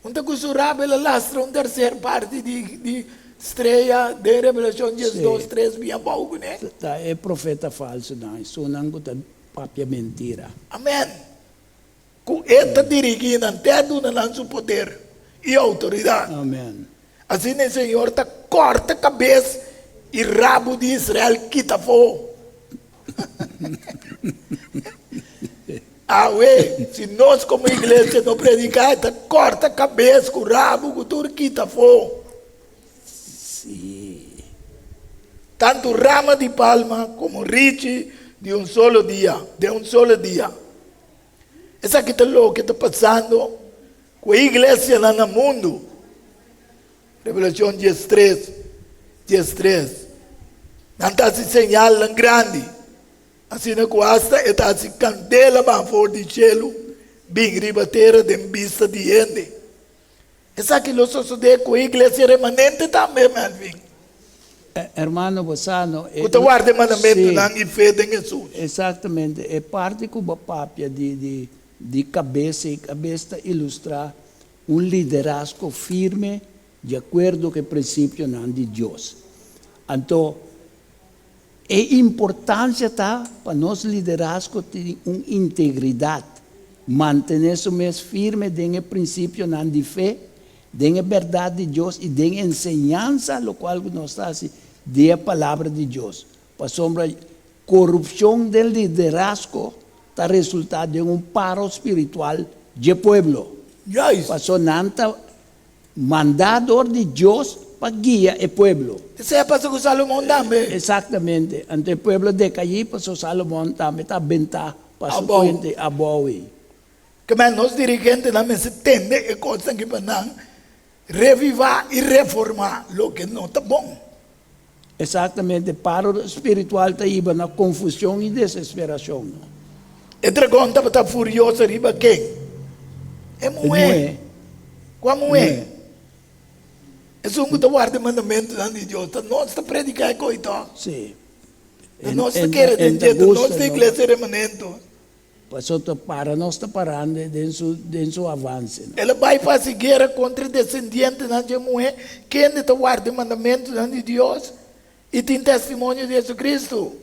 Un ta ku su rabu el a lastra un terser parti di di strea den Revelashon diesdos tres bin abou kuné. Ta e profeta falsunan, esunnan ku ta papia mentira. Amen. Ku e ta dirigí nan te a duna nan su poder i outoridat. Amen. Asina e Señor ta kòrta kabes i rabu di Israel kita afó. Awe, si nos komo iglesia no prediká, e ta kòrta kabes ku rabu ku tur kita afó. Sí. Tantu rama di palma komo richi di un solo dia, den un solo dia. Esaki ta loke ta pasando ku e iglesianan na mundu. Revelashon diestres, diestres. Nan ta hasi señalnan grandi, asina ku asta e ta hasi kandela baha for di shelu bin riba tera den bista di hende. Esaki lo sosodé ku e iglesia remanente tambe, Melvin. Hermano, bo sa no. Ku ta warda e mandamentunan i fe den Hesus. Exactamente. E parti ku bo papia di di di kabes, e kabes ta ilustrá un liderazgo firme di akuerdo ku e prinsipionan di Dios. Anto, e importansia ta pa nos liderazgo tin un integridat, mantené su mes firme den e prinsipionan di fe, den e bèrdat di Dios i den enseñansa lokual ku nos ta hasi di e Palabra di Dios. Pasobra korupshon den liderazgo ta resultá den un paro spiritual dje pueblo. Juist. Pasobra nan ta mandá dor di Dios pa guia e pueblo. Esei a pasa ku Salomon tambe. Exactamente. Anto e pueblo decaí pasobra Salomon tambe ta bentá pa su Abou. puente abou ei. Kemey nos dirigentenan mester tende e kosnan aki pa nan revivá i reformá loke no ta bon. Exactamente, paro spiritual ta hiba na confusion y desesperacion. E dragon tabata furioso riba ken? E muhé. Kua muhé? Esun ku ta warda e mandamentunan di Dios. Ta nos ta prediká e koi tòg? Sí. Ta nos ta kere den dje, ta nos ta iglesia remanento. Paso ta para nos ta parando den su den su avance. El a bai pa hasi guera kontra e desendientenan dje muhé, kende ta warda e mandamentunan di Dios i tin testimonio di Jesucristo.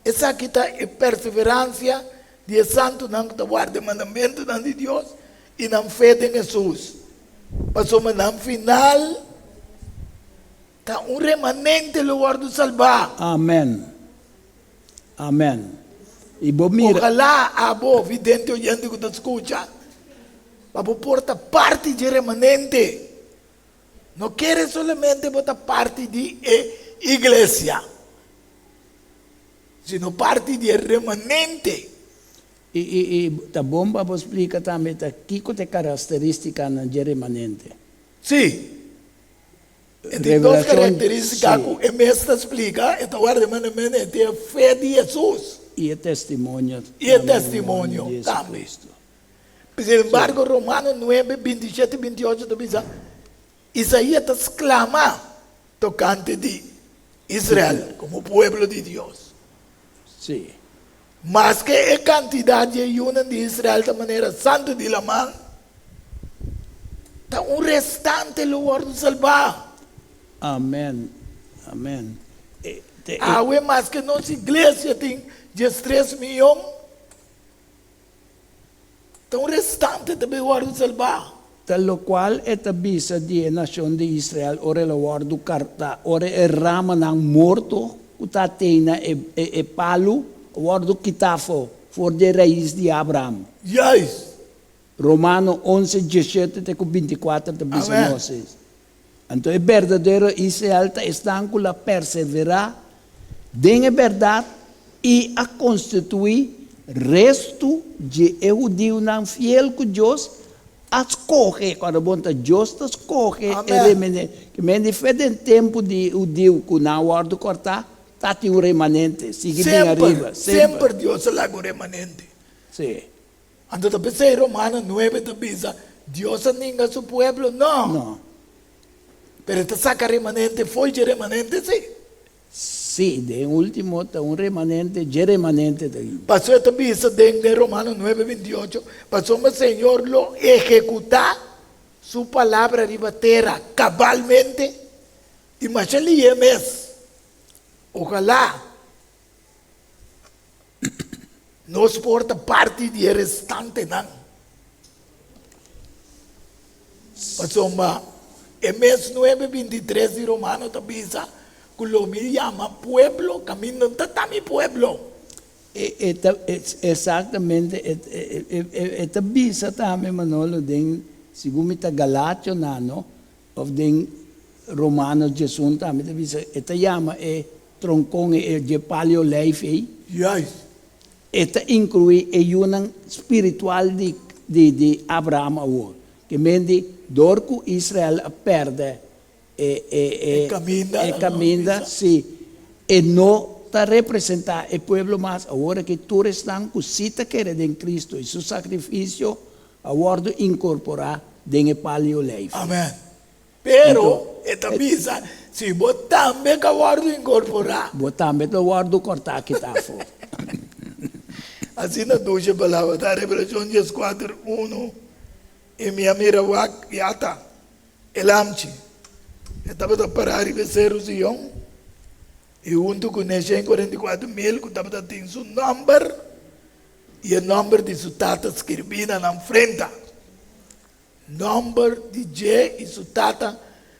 Esaki ta e perseveransia di e santunan ku ta warda e mandamentunan di Dios i nan fe den Hesus, pasobra nan final ta un remanente lo wòrdu salbá. Amen. Amen. I bo mira. Ojalá abo, vidente oyente ku ta skucha, pa bo por ta parti dje remanente. No kere solamente bo ta parti di e iglesia, sino parti di e remanente. I, i, i ta bon pa bo splika tambe ta kiko ta e karakterístikanan dje remanente. Sí. E tin dos karakterístika ku e mes ta splika, e ta warda e mandamentu, e tin e fe di Hesus. I e testimonio I e testimonio tambe. Sin embargo, Romano nuebe, 27 i 28 ta bisa, Isaías ta sklama tokante di Israel komo pueblo di Dios. Sí. Maske e kantidat di e yunan di Israel ta manera santu di laman, ta un restante lo wòrdu salbá. Amèn. Amèn. Awe maske nos iglesia tin diestres miyon, Ta un restante ta bay wòrdu salbá. Ta lokual e ta bisa di e nashon di Israel ora el a wòrdu kartá, ora e ramanan morto ku ta tei na e e palu a wòrdu kitá afó for di e rais di Abraham. Juist. Romano onse, diesshete te ku bintikuater ta bisa Amen. nos es. Anto e berdadero Israel ta esnan ku la perseverá den e bèrdat i a konstituí restu dje e hudiunan fiel ku Dios a skohe. Kòrda bon, ta Dios ta skohe e remanente. Ke men di fe den tempu di hudiu ku nan a wòrdu kòrtá, ta tin un remanente. Sigui bin ariba. Semper, semper Dios a laga un remanente. Sí. Anto ta p'esei Romano nuebe ta bisa, Dios a ninga su pueblo? No. No. Pero e ta saka remanente fo'i dje remanente, sí. Sí, den ultimo ta un remanente dje remanente ta bin. Pasobra e ta bisa den den Romano nuebe 28, Pasobra Señor lo ehekutá su palabra riba tera kabalmente i masha lihe mes. Ojalá Nos por ta parti di e restantenan, pasobra e mes nuebe 23 di Romano ta bisa ku lo mi yama pueblo kaminda no ta ta mi pueblo. E ta exactamente e ta bisa tambe Manolo den segun mi ta Galationan no of den Romanos 11 tambe ta bisa e ta yama e Tronkon e dje pali olijf ei. Juist. E ta inkluí e yunan spiritual di di di Abraham awor. Ke men di, dor ku Israel a pèrdè e e e E kaminda, e kaminda, sí, e no ta representá e pueblo mas. Awor aki tur esnan ku sí ta kere den Kristu i su sakrifisio a wòrdu inkorporá den e pali olijf. Amen. Pero e ta bisa, Si bo tambe ka wòrdu inkorporá. Bo tambe ta wòrdu kòrtá kitá afó. Asina dushi palabra ta Revelashon 14, unu, I mi a mira wak, i ata, e lamchi. E tabata pará riba e seru Sion, i huntu kuné 144.000 ku tabata tin su nòmber i e nòmber di su tata skirbí na nan frenta. Nòmber di dje i su tata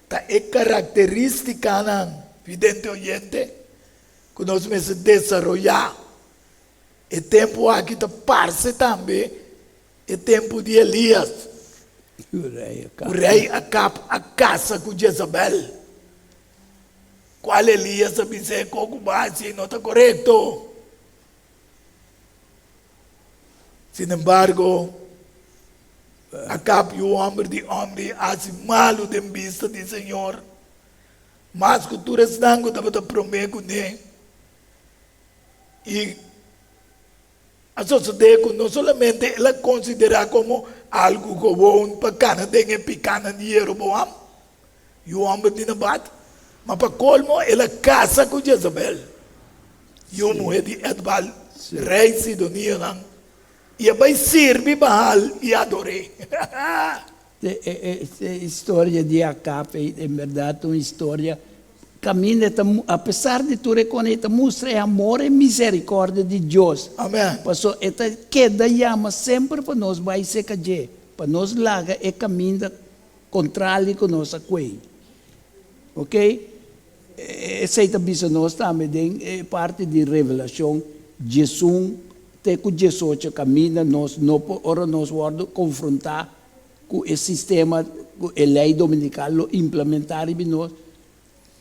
ta e karakterístikanan, vidente oyente, ku nos mester desaroyá. E tempu aki ta parse tambe e tempu di Elías, ku rei Akab a kasa ku Jezabel, kual Elías a bis'é ku ku bo a hasi no ta korekto. Sinembargo, Akab, yu hòmber di Omri, a hasi malu den bista di señor. Mas ku tur esnan ku tabata promé kuné. I a sosodé ku no solamente el a konsiderá komo algu gewon pa kana den e pikánan di Jeroboam, yu hòmber di Nabat, ma pa kolmo el a kasa ku Jezabel, yu muhé di Etbaal, rei sidonionan, i a bai sirbi Baal i ador'é. E historia di Akab ei en bèrdat un historia kaminda e ta, apesar di tur e kos e ta mustra e amor e miserikòrdia di Dios. Amen. Pasobra e ta keda yama semper pa nos bai serka dje, pa nos laga e kaminda kontrali ku nos a kuei. Oke? Esei ta bisa nos tambe den e parti di Revelashon diesun te ku diesocho kaminda nos no por, ora nos wòrdu konfrontá ku e sistema ku e lei dominikal lo implementá riba nos,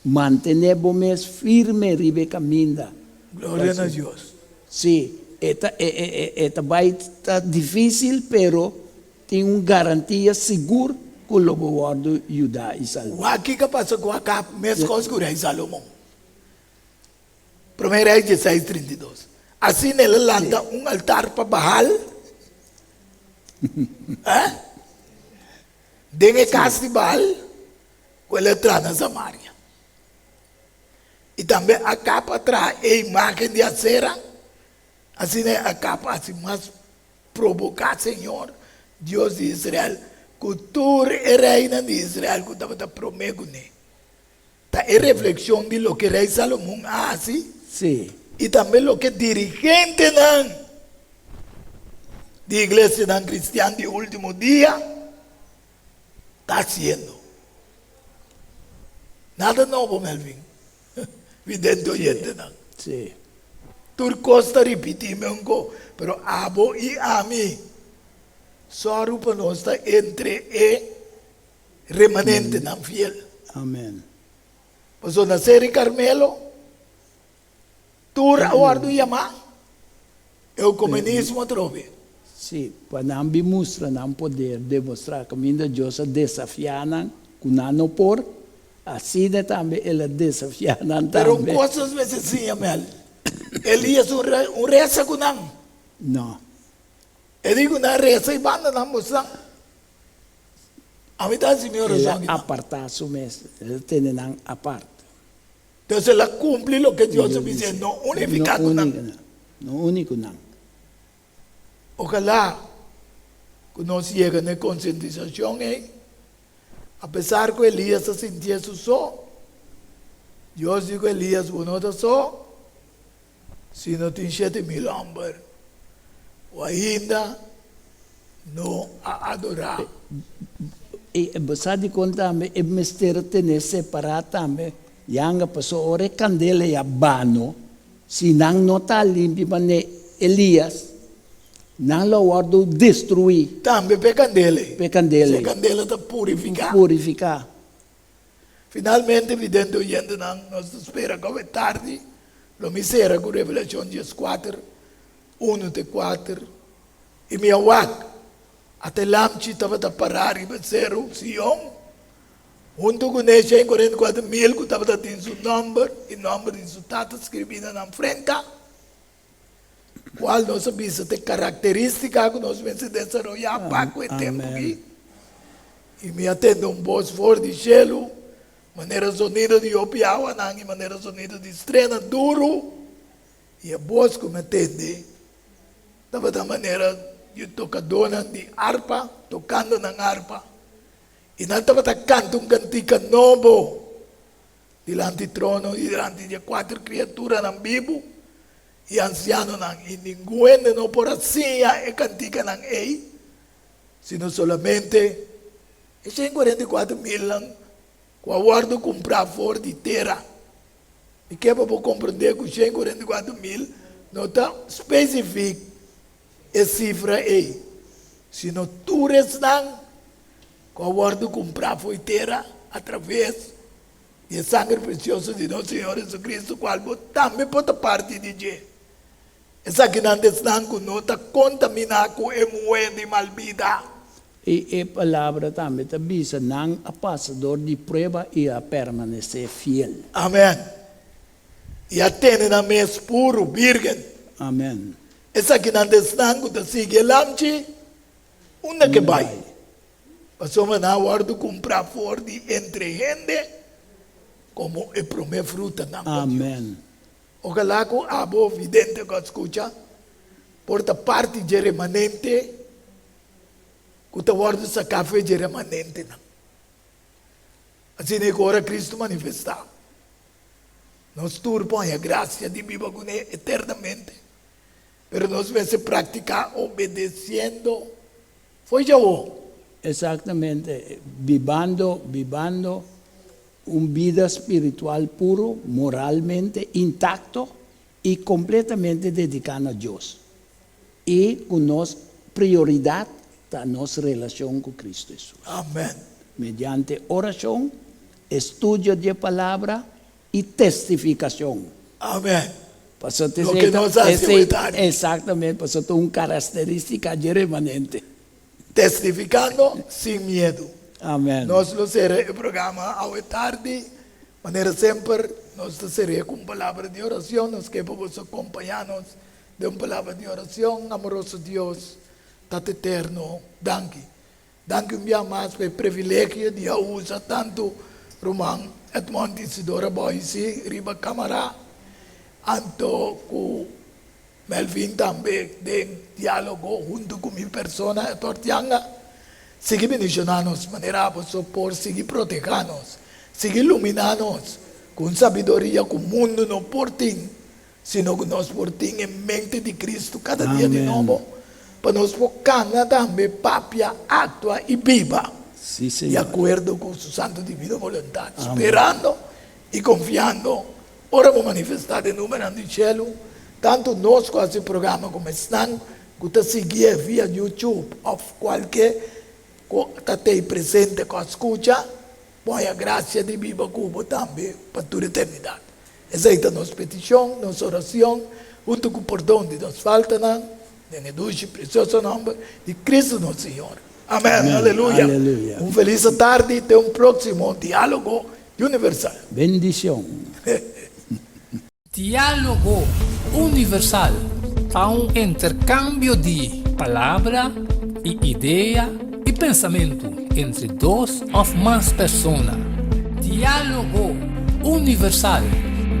mantené bo mes firme riba e kaminda. Gloria na Dios. Sí, e ta e ta bai ta difísil, pero tin un garantia sigur ku lo bo wòrdu yudá i salbá. Wak kiko a pasa ku Akab meskos ku rei Salomon. Promé Rei dieseis trinta i dos. Asina el a lanta un altar pa Baal den e kas di Baal ku el a traha na Samaria. I tambe Akab a traha e imágen di Asera. Asina Akab a hasi mas proboká señor, Dios di Israel, ku tur e reinan di Israel ku tabata promé kuné. Ta e reflekshon di loke Rei Salomon a hasi i tambe loke dirigentenan di iglesianan kristian di último dia ta hasiendo. Nada nobo, Melvin, vidente oyentenan. Tur kos ta ripití meunko, pero abo i ami sòru pa nos ta entre e remanentenan fiel. Amen. Pasobra na Seri Carmelo tur a wòrdu yamá eukumenismo atrobe. Sí, pa nan bin mustra nan poder, demostrá kaminda Dios a desafiá nan ku nan no por, asina tambe El a desafiá nan Pero un tambe. kos nos mester siña, Mel, Elías un re un resa ku nan. No. E di ku nan resa i banda nan bosnan. Ami ta hasi mi El a orashon aki. apartá su mes, el a tene nan apart. Entonces el a kumpli loke Dios a bis'é, no unifiká ku nan. No uni ku nan. Ojalá ku nos yega na e konsientisashon ei. Apesar ku Elías a sintié su so, Dios di ku Elías, Bo no ta so, sino tin 7000 hòmber ku ainda no a adorá. I bo sa dikon tambe e mester tene separá tambe yanga, pasobra ora e kandela ya bano, si nan no ta limpi manera Elias, nan lo wòrdu destruí. Tambe p'e kandela ei. P'e kandela ei. Si e kandela ta purifiká. Purifiká. Finalmente, vidente oyentenan, nos ta spera ku awe tardi lo mi sera ku Revelashon dieskuater, unu te kuater. I mi a wak, ata e Lamchi tabata pará riba e seru Sion, huntu ku ne 144,000 ku tabata tin su nòmber i nòmber di su tata skribí na nan frenta. Kual nos a bisa ta e karakterístika ku nos mester desaroyá pa ku e tempu aki? I mi a tende un bos for di shelu, manera zonido di hopi awanan i manera zonido di strena duru, i e bos ku mi a tende tabata manera di tokadónan di arpa tokando nan arpa, i nan tabata kanta un kantika nobo. Dilanti trono i dilanti di e kuater kriaturanan bibu i ansianonan, i ningun hende no por a siña e kantikanan ei, sino solamente e 144 milnan ku a wòrdu kumprá for di tera. Mi ke pa bo komprendé ku 144 mil no ta spesifik e sifra ei, sino tur esnan ku a wòrdu kumprá for di tera atraves di e sangre presioso di nos Señor Jesucristo, cual bo tambe por ta parti di dje. Esakinan ta esnan cu no ta contaminá cu e muhé di mal bida. I e Palabra tambe ta bisa, Nan a pasa dor di prueba i a permanesé fiel. Amen. I a tene nan mes puru, bírgen. Amen. Esakinan ta esnan ku ta sigui e Lamchi unda ke bai, pasobra nan a wòrdu kumprá for di entre hende komo e promé frutanan pa Dios. Amen. Ojalá ku abo, vidente ku a skucha, por ta parti dje remanente ku ta wòrdu saká fe dje remanentenan. Asina e ku ora Kristu manifestá, nos tur por haña grasia di biba kuné eternamente, pero nos mester praktiká obedesiendo fo'i djawo. Eksaktamente, bibando, bibando un bida spiritual puru, moralmente intakto i kompletamente dediká na Dios. I ku nos prioridat ta nos relashon ku Kristu Hesus. Amen. Mediante orashon, estudio di e Palabra i testifikashon. Amen. Pasobra Loke esei ta, nos hasi esei, hoy tardi. Eksaktamente, pasobra ta un karakterístika dje remanente. Testifikando sin miedu. Amen. Nos lo sera e programa awe tardi. Manera semper, nos ta ser'é ku un palabra di orashon. Nos ke pa boso kompañá nos Den un palabra di oracion, amoroso Dios, Tata Eterno, danki. Danki un bia mas pa e privilegio di a usa tantu ruman Edmond Isidora Boisi riba camara, anto cu Melvin tambe den dialogo hunto cu mi persona Edward Janga. Sigui bendiciona nos manera abo so por sigui proteha nos, sigui lumina nos cu un sabiduria cu mundo no por tin. Sino ku nos por tin e mente di Kristu kada dia di nobo, pa nos por kana tambe, papia, aktua i biba di akuerdo ku Su santu divino boluntat, sperando i konfiando ora bo manifestá den numenan di shelu, tantu nos ku hasi programa komo esnan ku ta siguié via YouTube òf kualke ku ta tei presente ku a skucha. Bo haña gracia di biba cu bo tambe pa tur eternidad. Esey ta nos peticion, nos oracion, hunto cu pordon di nos faltanan, den e dushi y precioso nomber di Cristo nos Señor. Amen. Aleluya. Un feliz atardi te un proximo Dialogo Universal. Bendicion. Diálogo Universal ta un interkambio di palabra i idea i pensamentu entre dos òf mas persona. Diálogo Universal,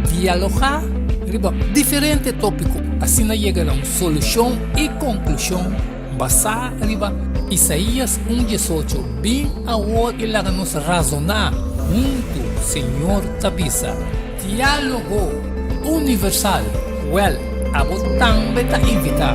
dialogá riba diferente tópiko asina yega na un solushon i konklushon basá riba Isaías un diesocho, Bin awor i laga nos razoná huntu, Señor ta bisa. Diálogo Universal, Wèl, abo tambe ta invitá.